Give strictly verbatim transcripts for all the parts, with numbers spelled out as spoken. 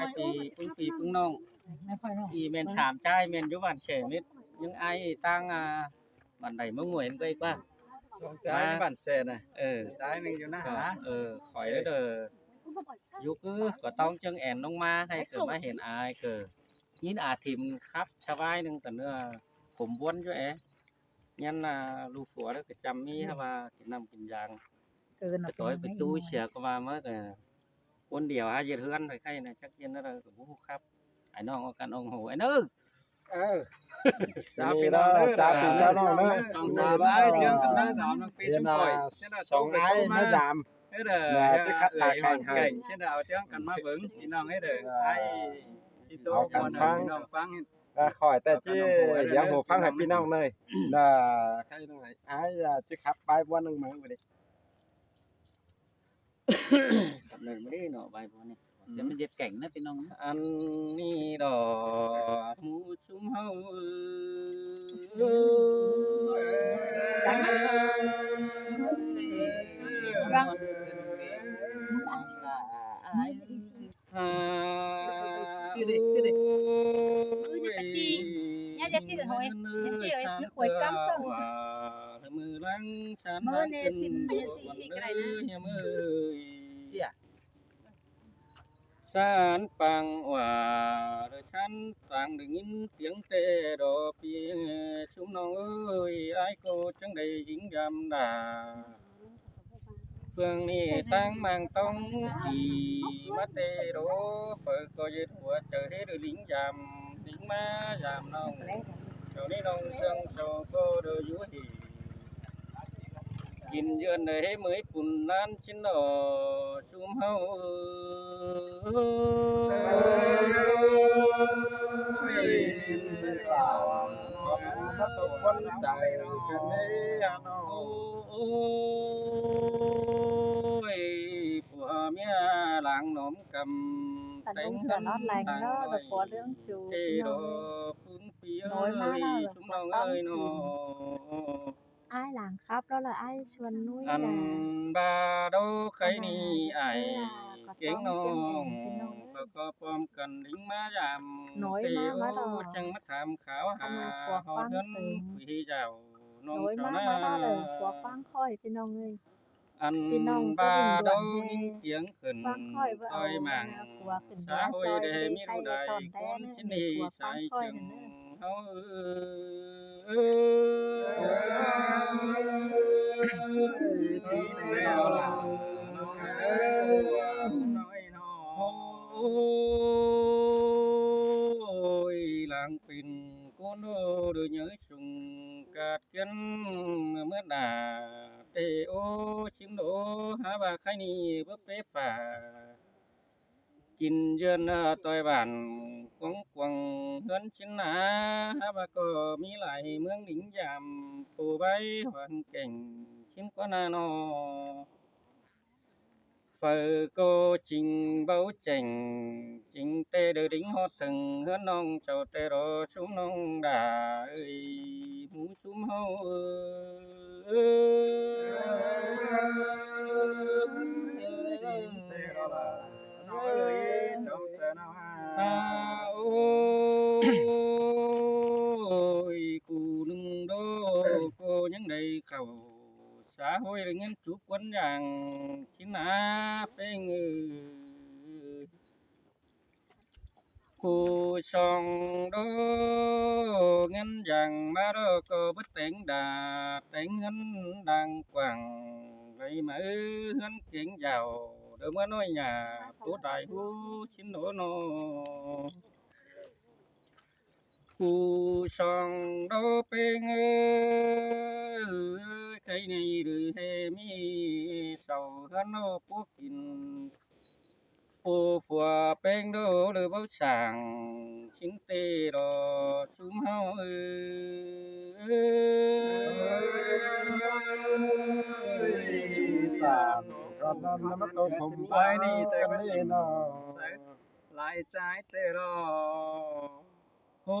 khay pi ꞌpứng pi ꞌpứng ꞌnọng. ꞌI ꞌmen sam ꞌchái ꞌmen dú bản ꞌsê mết, ꞌnhắng ai ꞌtáng, à, bản đảy ꞌmướng ꞌnguối ꞌnị ꞌquá. Song ꞌchái bản ꞌsê ꞌnị. Ơ. ꞌChái ꞌnưng dú ꞌnớ hả? Ơ, khỏi đảy. Dú ꞌcứ ꞌcọ ꞌtóng ꞌchương ẻn ꞌlống ꞌmá ꞌhạy ꞌcọ ꞌmá hên ai ꞌcọ. ꞌNhính a thím khắp sa ꞌvái ꞌnưng ꞌtẹ ꞌnưa khôm ꞌbuôn dú é. ꞌNhắng, à, ꞌlụk phua đé ꞌcọ chăm ꞌmí hả ꞌva kin ꞌnặm kin dáng. Pay ꞌtoi pay ꞌtú sia ꞌcọ ꞌva ꞌmá ꞌcọ ꞌcốn điêu hả ꞌdệt ꞌhướn ꞌvạy khay ꞌnị chắc ꞌdệt ꞌnớ ꞌcọ báu ꞌhụ khắp. Ải ꞌnọng ꞌcọ căn ủng hộ ải ꞌnớ. Ơ. Chao ꞌpi ꞌnọng ꞌnớ, chao ꞌpi ꞌnọng ꞌnớ. Song sam ải ꞌchương căn ꞌmá dăm ꞌnọng ꞌpi ꞌsúm khỏi. Song ải ꞌmá dăm. Ơ, chứ khắp ta cảnh hả. Cảnh chứ ꞌnị ꞌchương căn ꞌmá bớng ꞌpi ꞌnọng ꞌnớ. Ải ꞌchí ꞌtố căn ꞌphắng. ꞋPi ꞌnọng ꞌphắng. Ơ, khỏi ꞌtẹ ꞌchí hiếng hô ꞌphắng hảư ꞌpi ꞌnọng ꞌnị. Khay ꞌnị, ải, à, ꞌchí khắp ꞌvái ꞌbuôn ꞌnưng ꞌmá ꞌmự đi. Khắp ꞌnị ꞌmự đi ꞌnọ, ꞌvái ꞌbuôn ꞌnị. Dú ꞌmá ꞌdệt cảnh ꞌnớ ꞌpi ꞌnọng. Ăn ꞌnị đo ꞌmú ꞌsúm ꞌháu. Vâng. Hả. Ư, nhá, chả xí. Nhá, chả xí được thôi. Nhá, xí rồi. Nó khỏi cắm cắm. Mơ nè, xin, nhá, xí, xí cái này nè. Xí à? San pang ꞌva, đơ san pang đơ ꞌnghín tiếng ꞌtẹ đo ꞌpi ꞌsúm ꞌnọng ơi, ải ꞌcọ chắng đảy dính dăm đa. Phương ꞌnị ꞌtáng mang ꞌtóng ꞌpi ꞌmá ꞌtẹ đo, phaư ꞌcọ ꞌdệt hua chaư ꞌhế đơ lính dăm, lính ꞌmá dăm ꞌnọng. Sau ꞌnị ꞌnọng ꞌtương sau ꞌcọ đơ dú hỉ. Kin ꞌdượn đơ ꞌhế ꞌmới pun ꞌnán ꞌchí ꞌnọ ꞌsúm ꞌháu. Ôi, xin mẹ bảo, con bắt đầu quấn chặt cái này hả nó. Ôi, phua ꞌmía lăng nóm căm. Tăn tung sửa nót lành đó, là phó lương chủ. Ê, ꞌnị đo ꞌnọng ơi. ꞋPứng ꞌpi ơi, ꞌsúm ꞌnọng ơi ꞌnọ. Ải lăng khắp đó là ải Xuân Núi ăn là ba đô khay ꞌnị ải kéng ꞌnọng. Ơ, ꞌcọ pom căn lính ꞌmá dăm. Nói ꞌtẹ má, má ꞌnị đo. Chắng ꞌmá tham kháo hả, ăn phua ꞌquáng ꞌhướn ꞌtẹ. Quỷ dạo ꞌnọng. Nói sau má, ꞌnị má đo. Phua ꞌquáng khỏi ꞌpi ꞌnọng ơi. Ăn ba đô ꞌnghín tiếng khửn ꞌtoi mảng. Xã hội đe ꞌmí đu đai ꞌcốn ꞌchí ꞌnị sai sương ꞌháu ơi. Ôi, lăng pên ꞌcốn đô đơ nháư sung cát kiên mướt đa. Tê ô ꞌsím đô hả ꞌva khay ꞌnị báu pé phả. Kin ꞌdượn, ơ, ꞌtoi bản cuông cuông ꞌhướn ꞌchí ꞌná hả ꞌva ꞌcọ ꞌmí lai ꞌmướng đính dăm pô bai hoàn cảnh ꞌchím ꞌquá ꞌna ꞌnọ. Phaư ꞌcọ chính báu chẻng, chính ꞌtẹ đơ đính ꞌhọt thừng ꞌhướn ꞌnọng chảu ꞌtẹ đo ꞌsúm ꞌnọng đa ơi, ꞌmú ꞌsúm ꞌháu ơi. Ôi, ꞌcú ꞌnưng đô ꞌcọ ꞌnhắng đảy khảu xã hội đơ ꞌnghín chụp quán dàng ꞌchí ꞌná ꞌpéng ơi. ꞌCú song đô ꞌngớn dàng ꞌmá đô ꞌcọ bứt téng đa, téng ꞌngớn đang quảng. Đảy ꞌmá ư ꞌhướn kéng dảo, đơ ꞌmá ꞌnọi nhả, ꞌpú đai ꞌhú ꞌchí ꞌnọ ꞌnọ. ꞌCú song đô ꞌpéng ơi, khay ꞌnị đơ ꞌhế ꞌmí sau ꞌhướn ꞌnọ ꞌpú kin. Pô phua ꞌpéng đô đơ báu sảng, ꞌchím ꞌtẹ đo ꞌsúm ꞌháu ơi. Tản, con năm năm tô phùng bai ꞌnị ꞌtẹ ꞌcọ ꞌnị ꞌnọ. Lai ꞌchái ꞌtẹ đo. Ôi,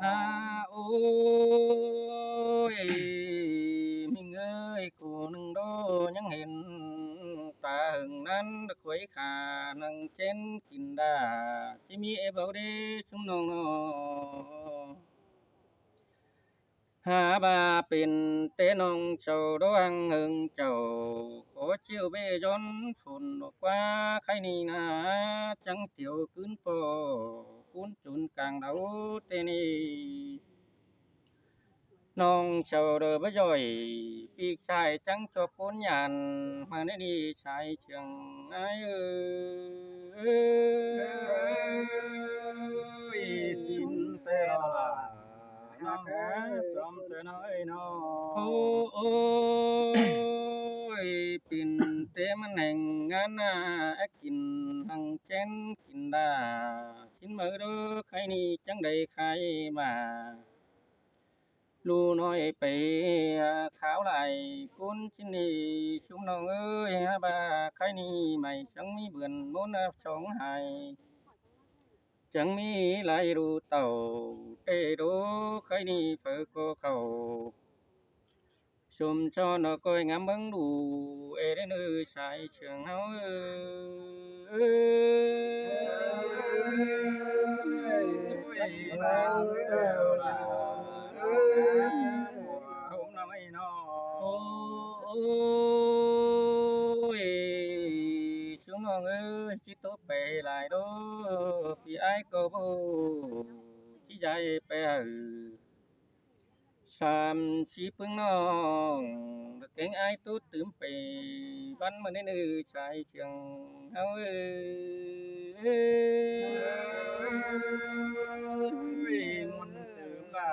Hả ôi, ꞌmính ơi, ꞌcọ ꞌnưng đô ꞌnhắng hên ta hơng ꞌnặn, khuối khả năng chén kin đa, ꞌchí ꞌmí é báu đế ꞌsúm ꞌnọng ꞌnọ. Hả ꞌva pên té ꞌnọng sau đô hăng hơng chảu, khói ꞌchịu bế dón phôn ꞌnọ ꞌquá khay ꞌnị ꞌna, chắng thiêu ꞌcứn ꞌpo ꞌcốn chốn cang đaư té ꞌnị. ꞌNọng sau đơ báu doi, ꞌpi ꞌchái chắng ꞌchọ ꞌcốn nhẳn, ꞌmá ꞌnị ꞌnị sai ꞌchương ải ơi. Ôi, xin té ꞌnọng ꞌnạ, ꞌnọng ꞌnạ, chom ꞌchớ ꞌnọi ꞌnọ. Ôi, ôi, pên té ꞌmắn hên ngán ꞌnạ, é kin hăng chén kin đa, ꞌsịn máư đô khay ꞌnị chắng đảy khai ꞌmá. ꞌLụk ꞌnọi pay, à, kháo lai ꞌcốn ꞌchí ꞌnị ꞌsúm ꞌnọng ơi, hả ꞌva khay ꞌnị ꞌmạy chắng ꞌmí bươn ꞌmôn ꞌnạp chóng hại. Chắng ꞌmí lai ꞌlụk tảu, té đô khay ꞌnị phaư ꞌcọ khảu. Sôm ꞌchọ ꞌnọ ꞌcoi ngắm ꞌmướng ꞌlụk, ê đé ꞌnư sai ꞌchương ꞌháu ơi. Ôi, sao ơi, hôm ꞌnọng ꞌnị ꞌnọ. Ôi, ꞌsúm ꞌnọng ơi, ꞌchí tố pay lai đô, ꞌpi ải ꞌcọ báu ꞌchí dạy pay hảư. Sam sí ꞌpứng ꞌnọng, kéng ải ꞌtố tứm pay, ꞌvắn ꞌmá ꞌnị ꞌnư sai ꞌchương ꞌháu ơi. Ôi, ꞌmuôn tứm ꞌva,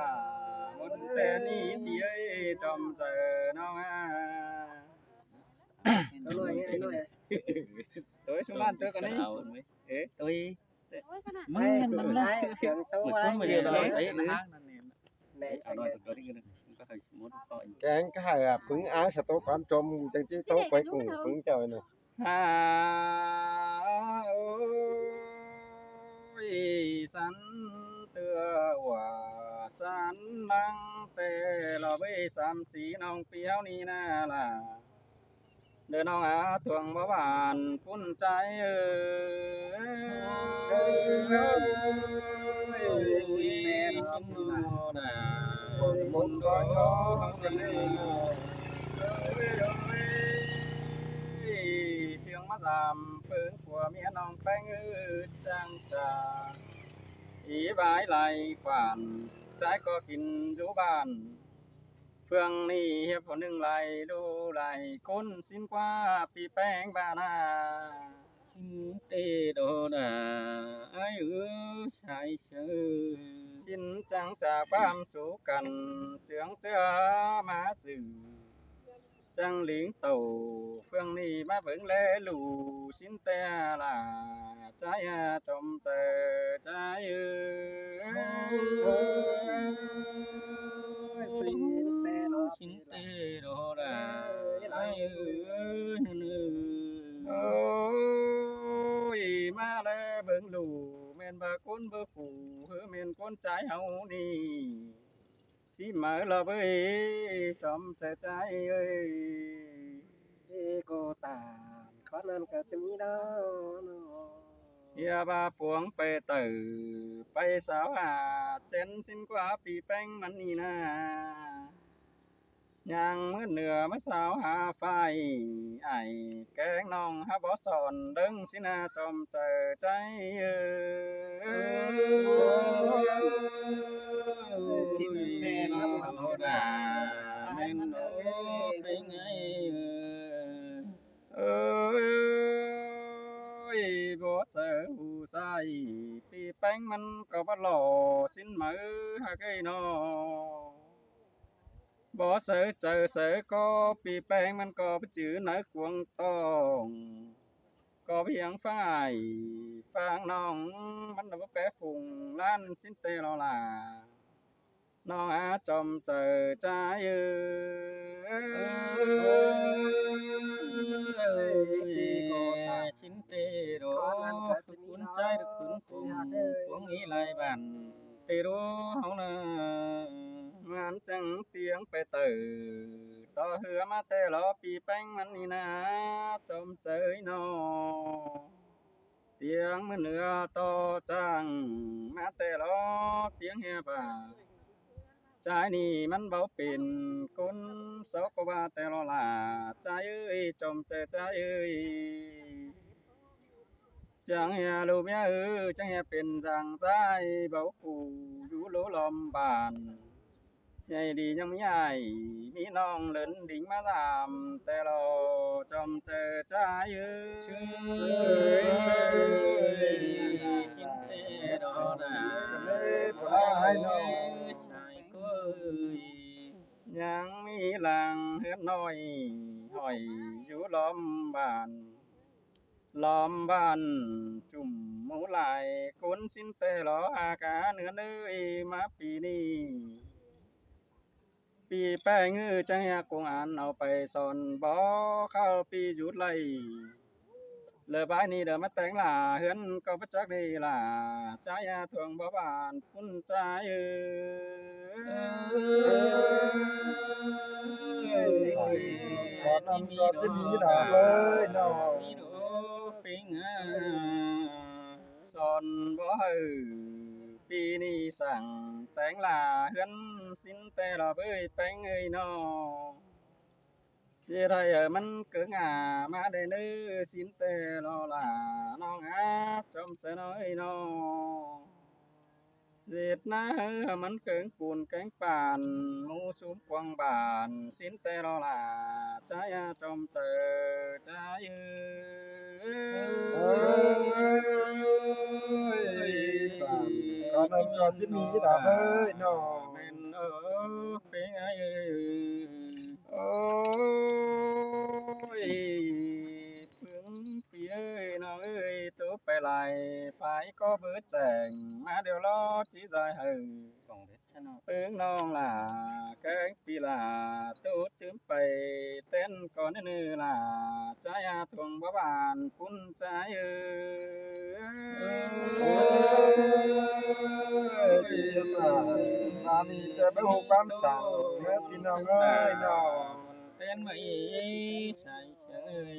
ꞌmuôn té ꞌnị ꞌpi ơi, chom ꞌchớ ꞌnọng ꞌnạ. Tôi xuống ăn tôi còn đi. Ê, tôi. Mưng ăn mưng ăn. Tôi ăn mưng ăn. Tôi ăn mưng ăn. Kéng ꞌcọ hảư ꞌpứng ải sa ꞌtố cón chôm, chắng ꞌchí ꞌtố quay cùng ꞌpứng chaư ꞌnị. Hả ôi, sắn tưa ꞌva sắn lăng té lo bới sam sí ꞌnọng ꞌpi ꞌháu ꞌnị ꞌnạ lả. ꞌNọng a, thuông báu bản ꞌpứng ꞌchái ơi. ꞌChiếng ꞌmá dăm ꞌpứng phua ꞌmía ꞌnọng ꞌpéng ơi, chắng chả ꞌí bái lai khoản, ꞌchái ꞌcọ kin dú bản. Phương ꞌnị hiếp phua ꞌnưng lai ꞌlụk lai ꞌcốn ꞌsịn ꞌquá ꞌpi ꞌpéng bản a. ꞌSịn ꞌtẹ đó đà ai ư sai sớ. ꞌSịn chắng chả ꞌquám sú căn, chướng ꞌchưa ꞌmá ꞌsự. Chắng lính tàu, Phương ꞌnị ꞌmá bớng ꞌlé ꞌlụk ꞌsịn ꞌtẹ lả. ꞌChái a, chom chaư ꞌchái ơi. ꞌSịn ꞌtẹ đó, ꞌsịn ꞌtẹ đó đà ai ư nư nư. Ôi, ꞌmá ꞌlé bớng ꞌlụk, ꞌmen ꞌva ꞌcốn báu phủ, ꞌhứ ꞌmen ꞌcốn ꞌchái ꞌháu ꞌnị. ꞌSí máư lo bới, chom chaư ꞌchái ơi. Ê, ꞌcọ tản, khót ꞌnặn ꞌcọ ꞌchí ꞌmí đó. ꞌNọ, ꞌhia ꞌva phuông pay tảu, pay sáo hả, chén ꞌsịn ꞌquá ꞌpi ꞌpéng ꞌmắn ꞌnị ꞌna. ꞌNhắng ꞌmứa ꞌnưa ꞌmá sáo hả phai, ải kéng ꞌnọng hả bók son, ꞌlớng ꞌsịn ꞌna, chom chaư ꞌchái ơi. ꞌSịn ꞌtẹ đó đà, ꞌmen ꞌnọng ꞌpéng ơi. Ơi, báu chaư hủ sai, ꞌpi ꞌpéng ꞌmắn ꞌcọ báu lo, ꞌsịn máư hả ơi ꞌnọ. Báu chaư chaư chaư ꞌcọ, ꞌpi ꞌpéng ꞌmắn ꞌcọ báu chứ nả cuông tỏng. ꞌCọ báu hiếng ꞌphắng ải, ꞌphắng ꞌnọng, ꞌmắn ꞌnọ báu pé phung ꞌlan ꞌsịn ꞌtẹ lo lả. ꞌNọng a, chom chaư ꞌchái ơi. ꞌSịn ꞌtẹ đó, ꞌcốn ꞌchái được khửn khủng, cuông ꞌí lai bản, ꞌtẹ đó ꞌháu ꞌna. ꞌMắn chắng tiếng pay tảu, ꞌto ꞌhứa ꞌmá ꞌtẹ lo ꞌpi ꞌpéng ꞌmắn ꞌnị ꞌna, chom chaư ơi ꞌnọ. Tiếng ꞌmứa ꞌnưa ꞌto chắng ꞌmá ꞌtẹ lo, tiếng ꞌhia bả. ꞌChái ꞌnị ꞌmắn báu pên ꞌcốn sáo ꞌcọ ꞌva ꞌtẹ lo lả, ꞌchái ơi, chom chaư ꞌchái ơi. Chắng ꞌhia ꞌlụk ꞌmía ơi, chắng ꞌhia pên dáng ꞌchái báu phủ dú lố lom bản. ꞌNhạy đi ꞌnhắng ꞌmí ải, ꞌmí ꞌnọng lớn đính ꞌmá dăm ꞌtẹ lo, chom chaư ꞌchái ơi. ꞌSịn ꞌtẹ đó đà ai ꞌnọ. ꞌNhắng ꞌmí lăng ꞌhướn ꞌnọi, hỏi dú lom bản. Lom bản chum mú lai ꞌcốn ꞌsịn ꞌtẹ lo, a cá ꞌnứa ꞌnới ꞌmá ꞌpi ꞌnị. ꞌPi ꞌpéng ơi, chắng ꞌhia công an au pay son bók ꞌháu ꞌpi dút lai. Lỏ bái ꞌnị đảy ꞌmá téng lả ꞌhướn ꞌcọ báu chắc đi lả. ꞌChái a, thuông báu bản ꞌpứng ꞌchái ơi. Khót ꞌnặn ꞌcọ ꞌchí ꞌmí đảy ꞌlới ꞌnọ. Son báu hảư ꞌpi ꞌnị sẳng téng lả ꞌhướn ꞌsịn ꞌtẹ lo bới ꞌpéng ơi ꞌnọ. ꞌDệt hảư ꞌmắn cớng a ꞌmá đảy ꞌnớ ꞌsịn ꞌtẹ lo lả ꞌnọng a, chom chaư ꞌnọng ơi ꞌnọ. ꞌDệt ꞌná hảư ꞌmắn cớng pun kéng pản, mú sum cuông bản ꞌsịn ꞌtẹ lo lả. ꞌChái a, chom chaư ꞌchái ơi. Ôi, khót ꞌnặn ꞌcọ ꞌchí ꞌmí đảy ꞌlới ꞌnọ. ꞌMen ơ, ꞌpéng ơi. Ôi, ꞌpứng ꞌpi ơi, ꞌnọng ơi, ꞌtố pay lai phái ꞌcọ báu chẻng, ꞌmá điêu lo ꞌchí doi hảư. ꞌPứng ꞌnọng lả kéng ꞌpi lả, ꞌtố tứm pay tén ꞌcọ ꞌnớ ꞌnư lả. ꞌChái a, thuông báu bản ꞌpứng ꞌchái ơi. Ôi, ꞌchí ꞌchí lả, ꞌmá ꞌnị ꞌchí báu hảư ꞌquám săng ꞌnớ ꞌpi ꞌnọng ơi ꞌnọ. Tén ꞌmá ꞌí sai sớ ơi.